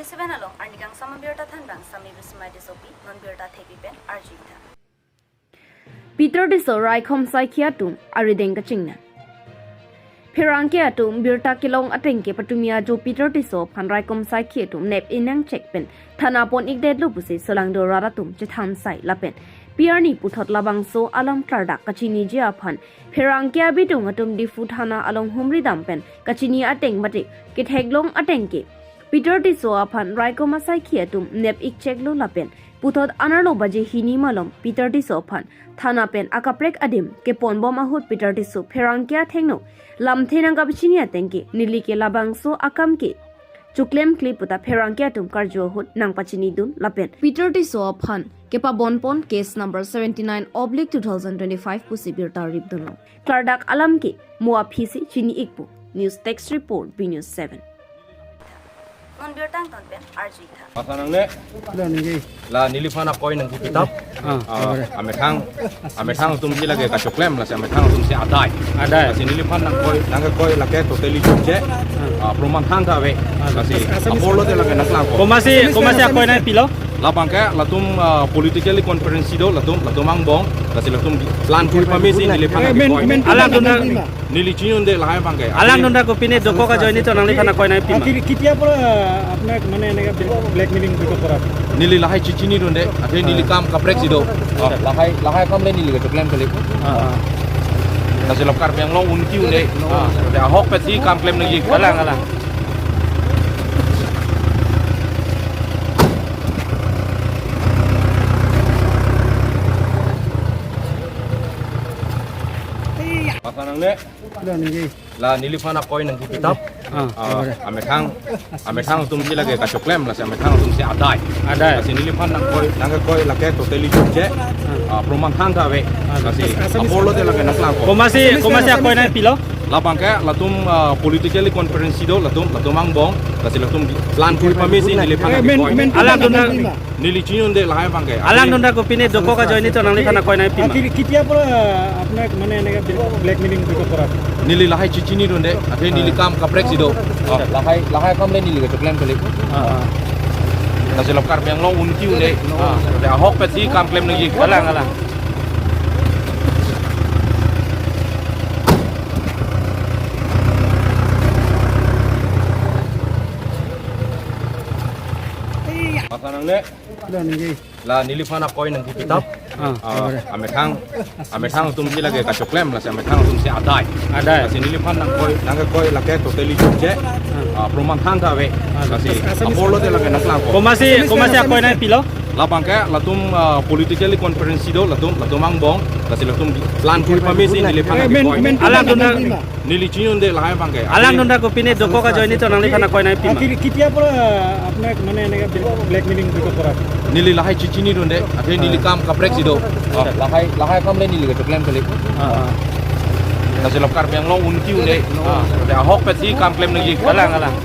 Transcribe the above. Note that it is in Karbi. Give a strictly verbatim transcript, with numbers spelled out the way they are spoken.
Seven along arni kangsam abirta thanbang Sami Bismai Tissopi, non birta thepi pen arjuitha. Peter Tisso raikom saikhi atum arideng kachingnang. Pherangke atum birta kelong ateng ke patumi ajo Peter Tisso aphan raikom saikhi atum nep-ik nangchek pen thana pon-ikdetlo pusi solangdo rat atum chethan sai lapen pi arni puthot labangso alam klardak kachiniji aphan pherangke abidung atum Diphu thana along humri dam pen kachini ateng mate ketheklong ateng ke Peter Tisso aphan raikom asaikhi atum nep-ikcheklo lapen puthot anerlo baje hini malom Peter Tisso aphan thana pen akaprek adim keponbom ahut Peter Tisso pherangke athengno lamthe nangkapachini ateng ke neli ke labangso akam ke choklemkle puta pherangke atum karju ahut nangpachinidun lapen Peter Tisso aphan kepabonpon case number seventy-nine oblique two thousand twenty-five pusi birta ripdunlo. Klardak alam ke mo aphi si chini-ikpo. News Desk Report, B News seven. Non birta angton pen arjuitha. Masa nangne? Lo ningje. La neliphan akoi nangkipitap. Ah, Ah, boleh. Amethang, amethang atum si lake kachoklem, lasi amethang atum si adai. Adai. Lasi neliphan nangkoi, nangkoi lake totally chokche. Ah, proman thantha ave. Ah, lasi Assamese apor lote lake nangklangpo. Komatsi, komatsi akoi nangpilo? Labang ke latum, ah, politically conference do latum, latum angbong, lasi latum plan kuri pamesi neliphan Eh, men, nangkoi. Men, Alangdun ta men, neli chinidunde lahai abang ke. Alangdun ta kopine dokok ajoine to nangliphan akoi nangpima? আচ্ছা, কেতিয়াৰ পৰা আপোনাক মানে এনেকে ব্লেকমেইলিং কৰিব পৰা? Neli lahai chichinidunde, athe Ah. neli kam kaprek si do. Ah, lahai, lahai kam le neli kachoklem kali. Ah. Lasi lap Karbi Anglong un-e un-e. Ah, de ahokpet si kam klem nangji. Alang, alang. Masa nangne? Lo ningje. La neliphan akoi nangkipitap. Ah, Ah, boleh. Amethang, amethang atum si lake kachoklem, lasi amethang atum si adai. Adai. Lasi neliphan nangkoi, nangkoi lake totally chokche. Ah. Ah, proman thantha ave. Ah, lasi Assamese apor lote lake nangklangpo. Komatsi, komatsi akoi nangpilo? Labang ke latum, ah, politically conference do latum, latum angbong, lasi latum plan kuri pamesi neliphan Eh, men, nangkoi. Men, Alangdun ta men, men. Neli chinidunde lahai abang ke. Alangdun ta kopine dokok ajoine to nangliphan akoi nangpima? আচ্ছা, কেতিয়াৰ পৰা আপোনাক মানে এনেকে ব্লেকমেইলিং কৰিব পৰা? Neli lahai chichinidunde, athe neli Ah. kam kaprek si do. Ah, lahai, lahai kam le neli kachoklem kali. Ah. Lasi lap Karbi Anglong un-e un-e. Ah. De ahokpet si kam klem nangji. Alang, alang. Masa nangne? Lo ningje. La neliphan akoi nangkipitap. Ah, Ah, boleh. Amethang, amethang atum si lake kachoklem, lasi amethang atum si adai. Adai. Lasi neliphan nangkoi, nangkoi lake totally chokche. Ah. Ah, proman thantha ave. Ah, lasi Assamese apor lote lake nangklangpo. Komatsi, komatsi akoi nangpilo? Labang ke latum, ah, politically conference do latum, latum angbong, lasi latum plan kuri pamesi neliphan Eh, men, nangkoi. Men, Alangdun ta men. Neli chinidunde lahai abang ke. Alangdun ta kopine dokok ajoine to nangliphan akoi nangpima? আচ্ছা, কেতিয়াৰ পৰা আপোনাক মানে এনেকে ব্লেকমেইলিং কৰিব পৰা? Neli lahai chichinidunde, athe neli Ah. kam kaprek si do. Ah. Lahai, lahai kam le neli kachoklem kali. Ah. Lasi lap Karbi Anglong un-e un-e. Ah. De ahokpet si kam klem nangji. Alang, alang.